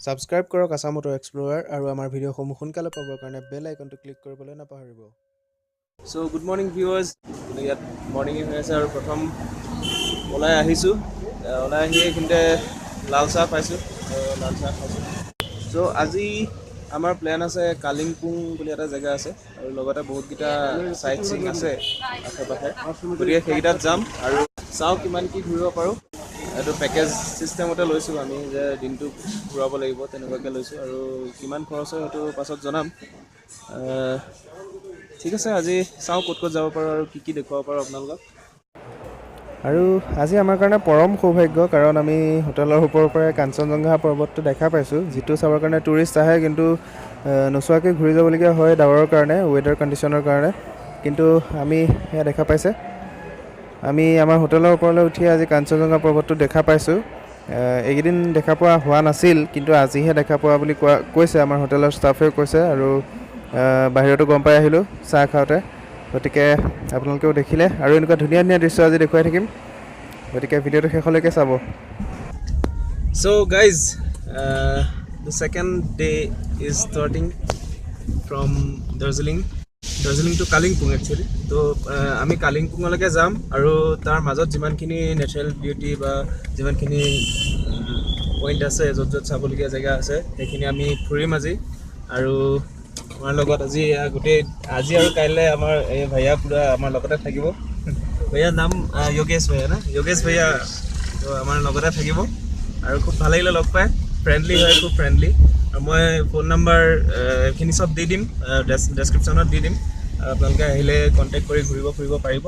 Subscribe কৰক Assam auto explorer আৰু আমাৰ ভিডিঅ'সমূহ সোনকালে পাবৰ কাৰণে বেল আইকনটো ক্লিক কৰিবলৈ নাপাহৰিব। চ' গুড মৰ্ণিং ভিউৱাৰ্ছ, ইয়াত মৰ্ণিঙে হৈ আছে আৰু প্ৰথম ওলাই আহিছোঁ। ওলাই আহি এইখিনিতে লাল চাহ পাইছোঁ আৰু লাল চাহ খাইছোঁ। চ' আজি আমাৰ প্লেন আছে কালিংপুং বুলি এটা জেগা আছে আৰু লগতে বহুতকেইটা চাইট চিং আছে আশে পাশে, গতিকে সেইকেইটাত যাম আৰু চাওঁ কিমান কি ঘূৰিব পাৰোঁ। এইটো পেকেজ ছিষ্টেমতে লৈছোঁ আমি, যে দিনটো ঘূৰাব লাগিব তেনেকুৱাকৈ লৈছোঁ আৰু কিমান খৰচ হয় সেইটো পাছত জনাম। ঠিক আছে, আজি চাওঁ ক'ত ক'ত যাব পাৰোঁ আৰু কি কি দেখুৱাব পাৰোঁ আপোনালোকক। আৰু আজি আমাৰ কাৰণে পৰম সৌভাগ্য, কাৰণ আমি হোটেলৰ ওপৰৰ পৰাই কাঞ্চনজংঘা পৰ্বতটো দেখা পাইছোঁ, যিটো চাবৰ কাৰণে টুৰিষ্ট আহে, কিন্তু নোচোৱাকৈ ঘূৰি যাবলগীয়া হয় ডাৱৰৰ কাৰণে, ৱেডাৰ কণ্ডিশ্যনৰ কাৰণে। কিন্তু আমি সেয়া দেখা পাইছে, আমি আমাৰ হোটেলৰ ওপৰলৈ উঠি আজি কাঞ্চনজংঘা পৰ্বতটো দেখা পাইছোঁ। এইকেইদিন দেখা পোৱা হোৱা নাছিল, কিন্তু আজিহে দেখা পোৱা বুলি কৈছে আমাৰ হোটেলৰ ষ্টাফেও কৈছে আৰু বাহিৰতো গম পাই আহিলোঁ চাহ খাওঁতে। গতিকে আপোনালোকেও দেখিলে আৰু এনেকুৱা ধুনীয়া ধুনীয়া দৃশ্য আজি দেখুৱাই থাকিম, গতিকে ভিডিঅ'টো শেষলৈকে চাব। So guys, the second day is starting from Darjeeling, Darjeeling to Kalimpong actually. তো আমি কালিংপুঙলৈকে যাম আৰু তাৰ মাজত যিমানখিনি নেচাৰেল বিউটি বা যিমানখিনি পইণ্ট আছে, য'ত য'ত চাবলগীয়া জেগা আছে, সেইখিনি আমি ফুৰিম আজি। আৰু আমাৰ লগত আজি গোটেই আজি আৰু কাইলৈ আমাৰ এই ভাইয়া পূৰা আমাৰ লগতে থাকিব। ভাইয়াৰ নাম যোগেশ ভাইয়া না, যোগেশ ভাইয়া তো আমাৰ লগতে থাকিব আৰু খুব ভাল লাগিলে লগ পাই, ফ্ৰেণ্ডলি হয়, খুব ফ্ৰেণ্ডলি। আৰু মই ফোন নাম্বাৰ এইখিনি চব দি দিম, ডেছক্ৰিপশ্যনত দি দিম, আপোনালোকে আহিলে কণ্টেক্ট কৰি ঘূৰিব ফুৰিব পাৰিব।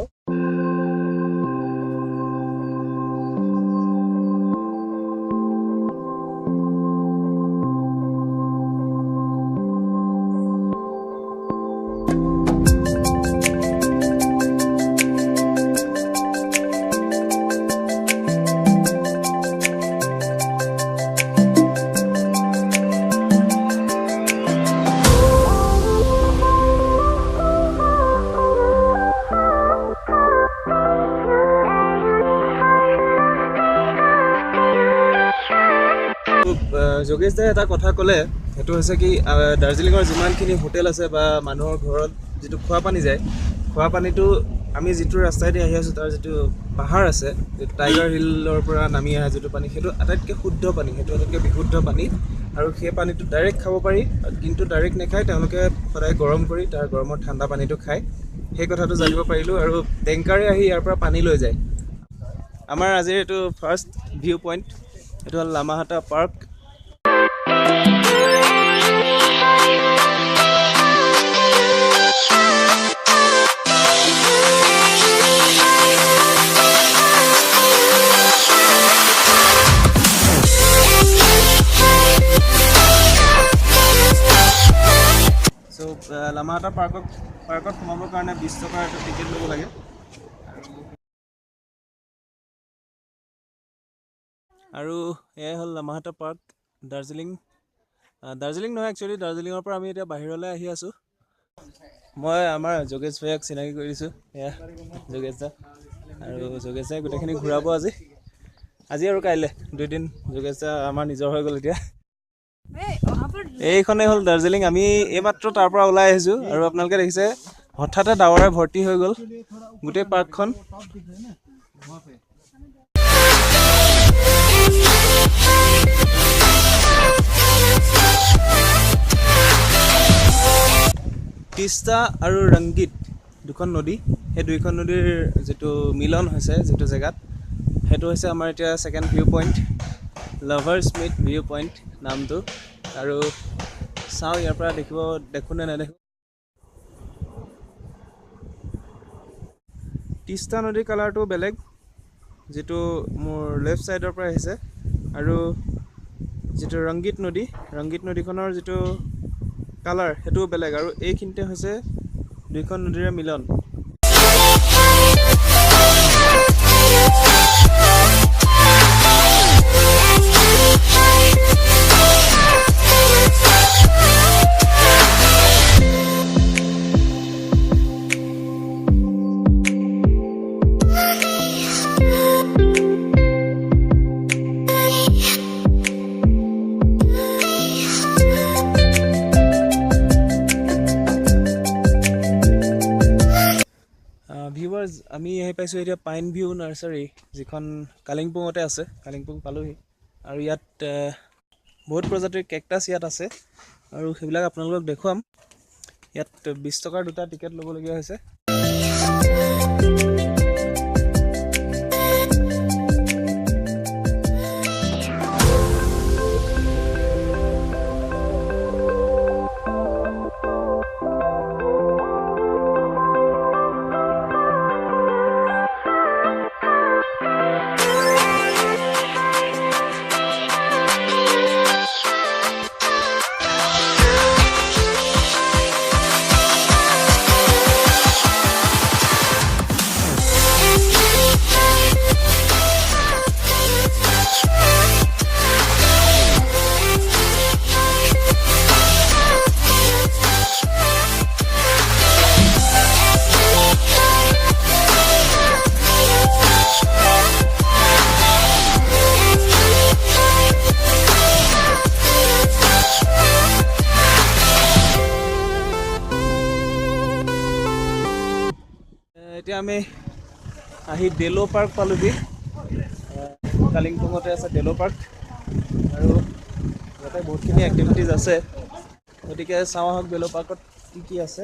যোগেশ দাই এটা কথা ক'লে, সেইটো হৈছে কি, দাৰ্জিলিঙৰ যিমানখিনি হোটেল আছে বা মানুহৰ ঘৰত যিটো খোৱা পানী যায়, খোৱা পানীটো আমি যিটো ৰাস্তাইদি আহি আছোঁ তাৰ যিটো পাহাৰ আছে, টাইগাৰ হিলৰ পৰা নামি অহা যিটো পানী, সেইটো আটাইতকৈ শুদ্ধ পানী, সেইটো আটাইতকৈ বিশুদ্ধ পানী আৰু সেই পানীটো ডাইৰেক্ট খাব পাৰি, কিন্তু ডাইৰেক্ট নাখায় তেওঁলোকে, সদায় গৰম কৰি তাৰ গৰমত ঠাণ্ডা পানীটো খায়। সেই কথাটো জানিব পাৰিলোঁ। আৰু টেংকাৰে আহি ইয়াৰ পৰা পানী লৈ যায়। আমাৰ আজিৰ এইটো ফাৰ্ষ্ট ভিউ পইণ্ট, এইটো হ'ল লামাহাটা পাৰ্ক। লামাহাটা পাৰ্কত সোমাবৰ কাৰণে 20 টকাৰ এটা টিকেট ল'ব লাগে। আৰু এয়াই হ'ল লামাহাটা পাৰ্ক, দাৰ্জিলিং। দাৰ্জিলিং নহয় একচুৱেলি, দাৰ্জিলিঙৰ পৰা আমি এতিয়া বাহিৰলৈ আহি আছোঁ। মই আমাৰ যোগেশ ভাইয়াক চিনাকি কৰি দিছোঁ, এয়া যোগেশ দা। আৰু যোগেশ দাই গোটেইখিনি ঘূৰাব আজি, আজি আৰু কাইলৈ দুইদিন। যোগেশ দা আমাৰ নিজৰ হৈ গ'ল এতিয়া। এইখনেই হ'ল দাৰ্জিলিং। আমি এইমাত্ৰ তাৰ পৰা ওলাই আহিছোঁ আৰু আপোনালোকে দেখিছে হঠাতে ডাৱৰে ভৰ্তি হৈ গ'ল গোটেই পাৰ্কখন। তিষ্টা আৰু ৰংগীত দুখন নদী, সেই দুইখন নদীৰ যিটো মিলন হৈছে যিটো জেগাত, সেইটো হৈছে আমাৰ এতিয়া second view point, lovers meet view point নামটো। আৰু চাওঁ ইয়াৰ পৰা দেখিব, দেখোঁ নে নেদেখোঁ। তিষ্টা নদীৰ কালাৰটো বেলেগ, যিটো মোৰ লেফ্ট ছাইডৰ পৰা আহিছে, আৰু যিটো ৰংগীত নদী, ৰংগীত নদীখনৰ যিটো কালাৰ সেইটোও বেলেগ। আৰু এইখিনিতে হৈছে দুইখন নদীৰে মিলন। ভিউৱাৰ্ছ, আমি আহি পাইছোঁ এতিয়া পাইন ভিউ নাৰ্চাৰী, যিখন কালিম্পুঙতে আছে। কালিম্পুং পালোহি আৰু ইয়াত বহুত প্ৰজাতিৰ কেকটাছ ইয়াত আছে আৰু সেইবিলাক আপোনালোকক দেখুৱাম। ইয়াত 20 টকাৰ দুটা টিকেট ল'বলগীয়া হৈছে। এতিয়া আমি আহি ডেলো পাৰ্ক পালোহি। কালিম্পুঙতে আছে ডেলো পাৰ্ক আৰু ইয়াতে বহুতখিনি এক্টিভিটিজ আছে, গতিকে চাওঁ আহক ডেলো পাৰ্কত কি কি আছে।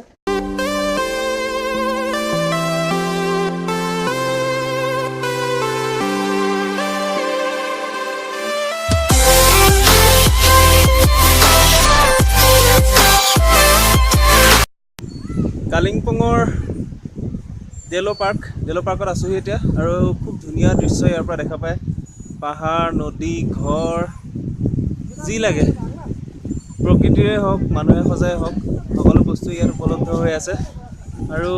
কালিম্পুঙৰ ডেলো পাৰ্ক, ডেলো পাৰ্কত আছোহি এতিয়া আৰু খুব ধুনীয়া দৃশ্য ইয়াৰ পৰা দেখা পায়। পাহাৰ, নদী, ঘৰ, যি লাগে, প্ৰকৃতিৰে হওক, মানুহে সজাই হওক, সকলো বস্তু ইয়াত উপলব্ধ হৈ আছে। আৰু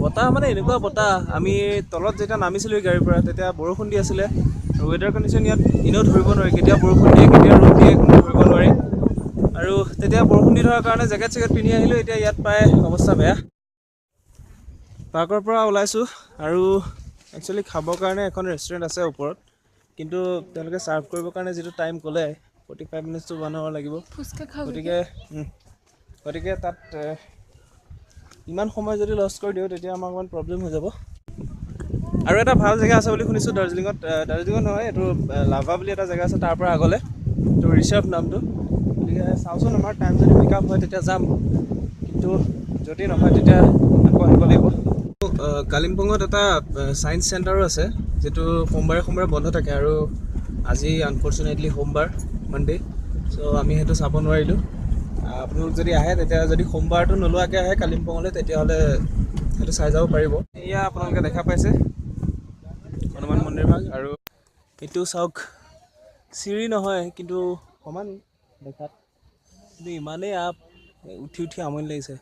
বতাহ মানে এনেকুৱা বতাহ, আমি তলত যেতিয়া নামিছিলোঁ গাড়ীৰ পৰা তেতিয়া বৰষুণ দি আছিলে। আৰু ৱেডাৰ কণ্ডিশ্যন ইয়াত এনেও ধৰিব নোৱাৰি, কেতিয়া বৰষুণ দিয়ে কেতিয়া ৰ'দ দিয়ে কোনো ধৰিব নোৱাৰি। আৰু তেতিয়া বৰষুণ দি থকাৰ কাৰণে জেকেট চেকেট পিন্ধি আহিলোঁ, এতিয়া ইয়াত প্ৰায় অৱস্থা বেয়া। পাৰ্কৰ পৰা ওলাইছোঁ আৰু একচুৱেলি খাবৰ কাৰণে এখন ৰেষ্টুৰেণ্ট আছে ওপৰত, কিন্তু তেওঁলোকে ছাৰ্ভ কৰিবৰ কাৰণে যিটো টাইম ক'লে 45 মিনিটছটো 1 আৱাৰ লাগিব। গতিকে গতিকে তাত ইমান সময় যদি লছ কৰি দিওঁ তেতিয়া আমাৰ অকণমান প্ৰব্লেম হৈ যাব। আৰু এটা ভাল জেগা আছে বুলি শুনিছোঁ দাৰ্জিলিঙত, দাৰ্জিলিঙত নহয়, এইটো লাভা বুলি এটা জেগা আছে, তাৰ পৰা আগলৈ এইটো ৰিচাৰ্ভ নামটো। গতিকে চাওঁচোন আমাৰ টাইম যদি পিক আপ হয় তেতিয়া যাম, কিন্তু যদি নহয় তেতিয়া আকৌ আহিব লাগিব। কালিম্পুঙত এটা ছায়েন্স চেণ্টাৰো আছে, যিটো সোমবাৰে সোমবাৰে বন্ধ থাকে আৰু আজি আনফৰ্চুনেটলি সোমবাৰ, মানডে, চ' আমি সেইটো চাব নোৱাৰিলোঁ। আপোনালোক যদি আহে তেতিয়া যদি সোমবাৰটো নোলোৱাকৈ আহে কালিম্পুঙলৈ তেতিয়াহ'লে সেইটো চাই যাব পাৰিব। এয়া আপোনালোকে দেখা পাইছে হনুমান মন্দিৰ ভাগ। আৰু এইটো চাওক, চিৰি নহয় কিন্তু সমান দেখাত, কিন্তু ইমানেই আপ, উঠি উঠি আমনি লাগিছে।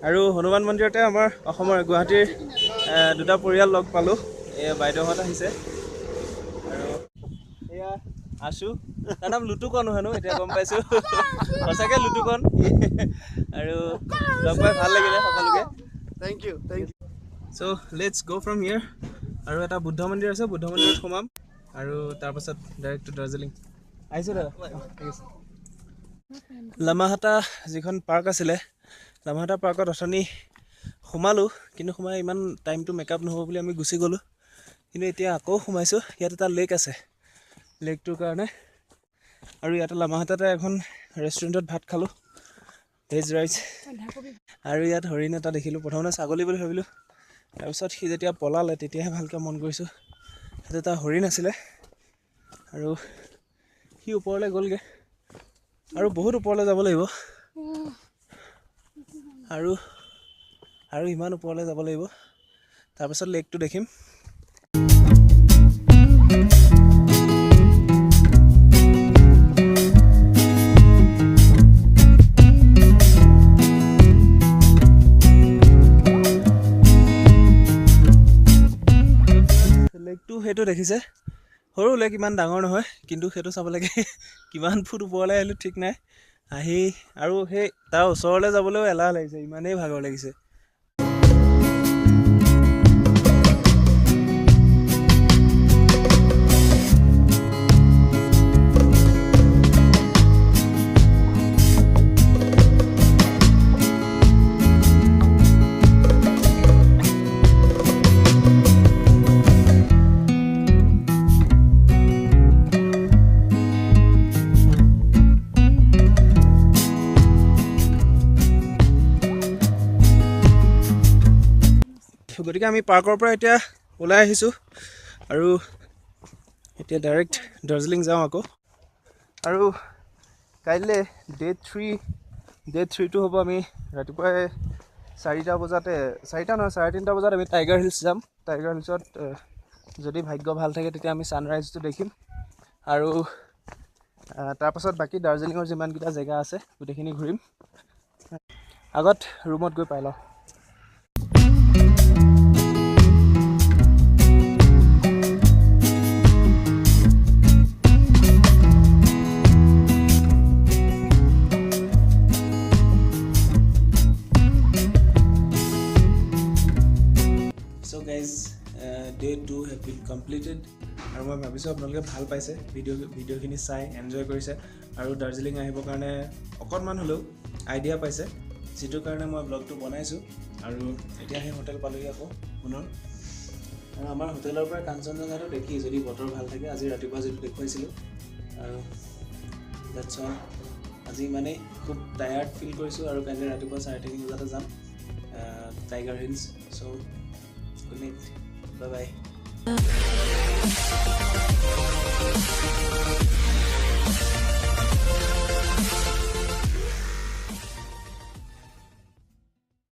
আৰু হনুমান মন্দিৰতে আমাৰ অসমৰ গুৱাহাটীৰ দুটা পৰিয়াল লগ পালোঁ। এই বাইদেউহঁত আহিছে আৰু এয়া আছো, তাৰ নাম লুটুকন হেনো, এতিয়া গম পাইছোঁ, সঁচাকৈ লুটুকন। আৰু লগ পাই ভাল লাগিলে সকলোকে। Thank you, thank you. So let's go from here. আৰু এটা বুদ্ধ মন্দিৰ আছে, বুদ্ধ মন্দিৰত সোমাম আৰু তাৰপাছত ডাইৰেক্ট টু দাৰ্জিলিং। আহিছোঁ দাদা, ঠিক আছে। লামাহাটা যিখন পাৰ্ক আছিলে, লামাহাটা পাৰ্কত অথনি সোমালোঁ, কিন্তু সোমাই ইমান টাইমটো মেকআপ নহ'ব বুলি আমি গুচি গ'লোঁ। কিন্তু এতিয়া আকৌ সোমাইছোঁ। ইয়াত এটা লেক আছে, লেকটোৰ কাৰণে। আৰু ইয়াতে লামাহাটাতে এখন ৰেষ্টুৰেণ্টত ভাত খালোঁ, ভেজ ৰাইচ। আৰু ইয়াত হৰিণ এটা দেখিলোঁ, প্ৰথমতে ছাগলী বুলি ভাবিলোঁ, তাৰপিছত সি যেতিয়া পলালে তেতিয়াহে ভালকৈ মন কৰিছোঁ সেইটো এটা হৰিণ আছিলে। আৰু সি ওপৰলৈ গ'লগৈ, আৰু বহুত ওপৰলৈ যাব লাগিব, আৰু আৰু ইমান ওপৰলৈ যাব লাগিব, তাৰপাছত লেকটো দেখিম। লেকটো সেইটো দেখিছে, সৰু লেক, ইমান ডাঙৰ নহয়, কিন্তু সেইটো চাব লাগে। কিমান ফুট ওপৰলৈ আহিলোঁ ঠিক নাই, আহি আৰু সেই তাৰ ওচৰলৈ যাবলৈও এলাহ লাগিছে, ইমানেই ভাগৰ লাগিছে। গতিকে আমি পাৰ্কৰ পৰা এতিয়া ওলাই আহিছোঁ আৰু এতিয়া ডাইৰেক্ট দাৰ্জিলিং যাওঁ আকৌ। আৰু কাইলৈ ডে থ্ৰীটো হ'ব, আমি ৰাতিপুৱাই 4টা বজাতে, 4টা নহয় 3:30 বজাত আমি টাইগাৰ হিলছ যাম। টাইগাৰ হিলছত যদি ভাগ্য ভাল থাকে তেতিয়া আমি ছানৰাইজটো দেখিম। আৰু তাৰপাছত বাকী দাৰ্জিলিঙৰ যিমানকেইটা জেগা আছে গোটেইখিনি ঘূৰিম। আগত ৰুমত গৈ পাই লওঁ। So guys, day 2 have been completed. আৰু মই ভাবিছোঁ আপোনালোকে ভাল পাইছে ভিডিঅ'খিনি চাই এনজয় কৰিছে আৰু দাৰ্জিলিং আহিবৰ কাৰণে অকণমান হ'লেও আইডিয়া পাইছে, যিটো কাৰণে মই ব্লগটো বনাইছোঁ। আৰু এতিয়া সেই হোটেল পালোহি আকৌ পুনৰ। আৰু আমাৰ হোটেলৰ পৰা কাঞ্চনজংঘাটো দেখি, যদি বতৰ ভাল থাকে, আজি ৰাতিপুৱা যিটো দেখুৱাইছিলোঁ। আৰু that's all, আজি ইমানেই। খুব টায়াৰ্ড ফিল কৰিছোঁ আৰু কাইলৈ ৰাতিপুৱা 3:30 বজাতে যাম tiger hills. So good night, bye bye.